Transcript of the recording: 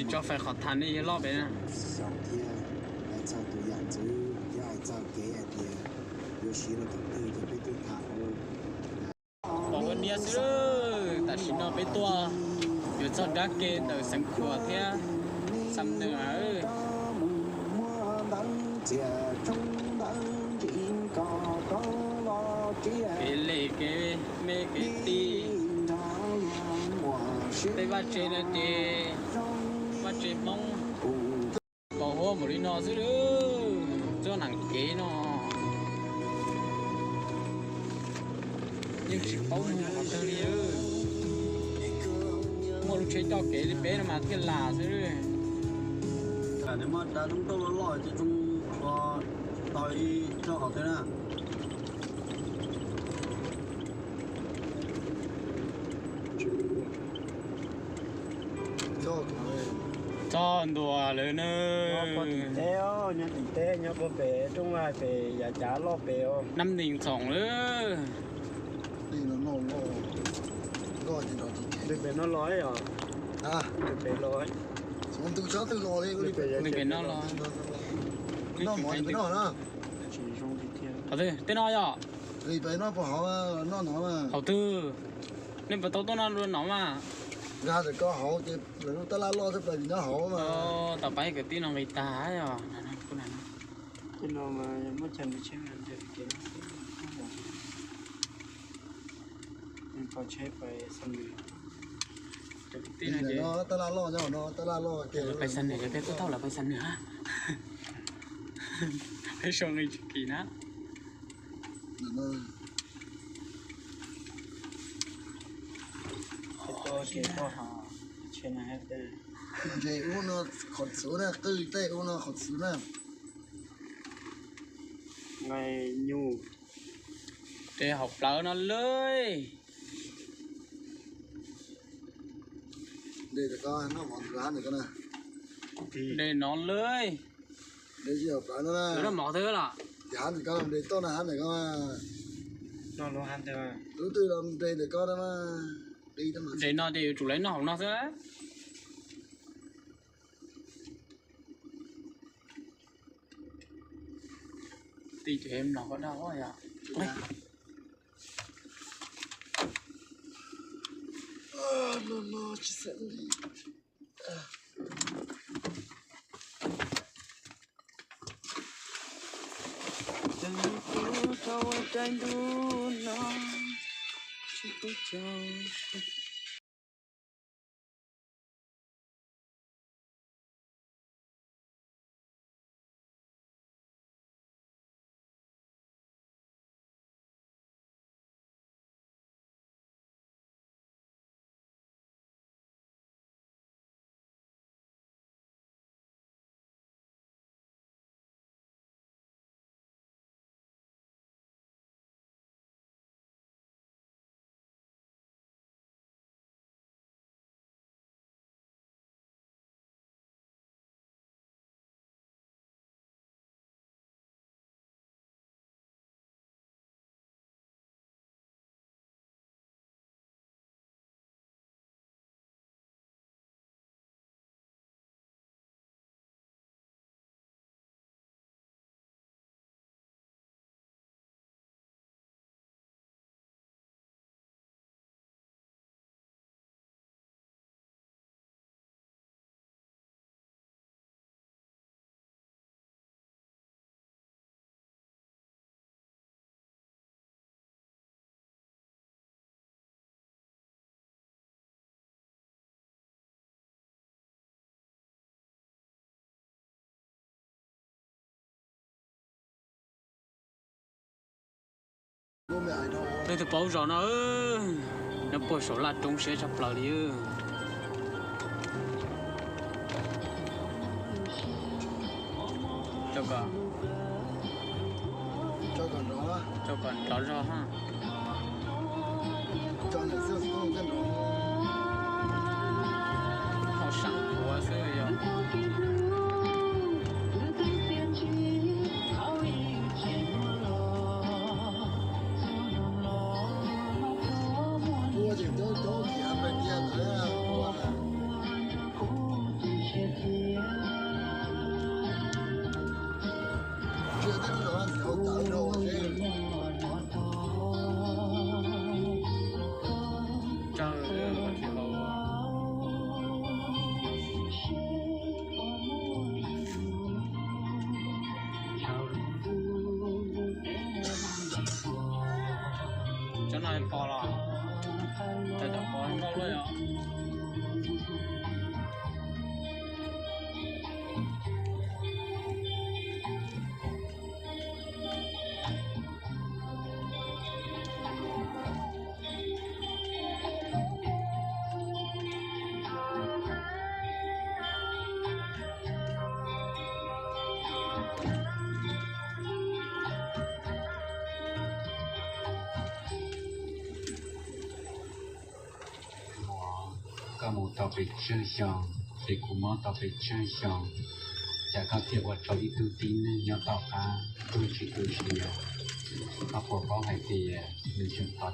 Tso fais qhov tham nej yog loj pem na. Xyaum thiab hais txog tus yam ntxwv thiab hais txog kev hais tias yuav siv rau thaum twg ces peb twb tham. Pom ua niab xwb, tam sim no peb tuaj yuav txog nrab ke ntawm Xeev Khuam thiab Xam Nws. Kev lem kev me kev tij, tej vaj tsev no ces vaj tsev Hmoob. Pom huab npaum li no xwb, txoj neem kev no yeej tsis paub qhov twg li. Muaj lub tsheb coj kev li peb no mas thiaj lam xwb. Muaj dav lub nroj loj loj ces tso tau ib tsob qhov twg na. Txog ntua lawm na. Nyob tim teb, nyob tim teb, nyob puag pem rooj vag pem yav cav loj pem os. Nam Nees Txoos lawm. Nws pem no los os. Nws pem los. Nws pem no los. Qhov twg? Tej no yom? Hauv twg? Nej puas tau tuaj no dua no mas? Nkag ntawm ko hauv ces lawv lub tab laj loj thiab pais vim nyob hauv mas. Tau pab kwv tij no nqis tag os. Tab laj loj nyob no, tab laj loj ces peb tuaj thauj lawv pais Xam Nws. Peb sau nqi tsis kis na. Ntses ub no qhov txwv na, qwj tej ub no qhov txwv na. Nyuj, tes hauv plawv no lawm. Tes no lawm. Lawv noj mov twg lawm? Tes no ces yuav tsum lawv noj hauv no xwb. Tij ces mloog koj dag yom. Leej twg paub zos no, nyob puag saum laj roob siab tshaj plaws li. Tso kom nrov zog ha. Hauv sab puav xwb yog. Pom los, tam pom nkauj luaj yog. Koj mus tau pes tsawg xyoo, ces kuv mob tau pes tsawg xyoo, cas koj thiaj ua rau ib tug tib neeg nyob tom qab tub tsis tu siav? Koj puas paub hais tias nws tseem tos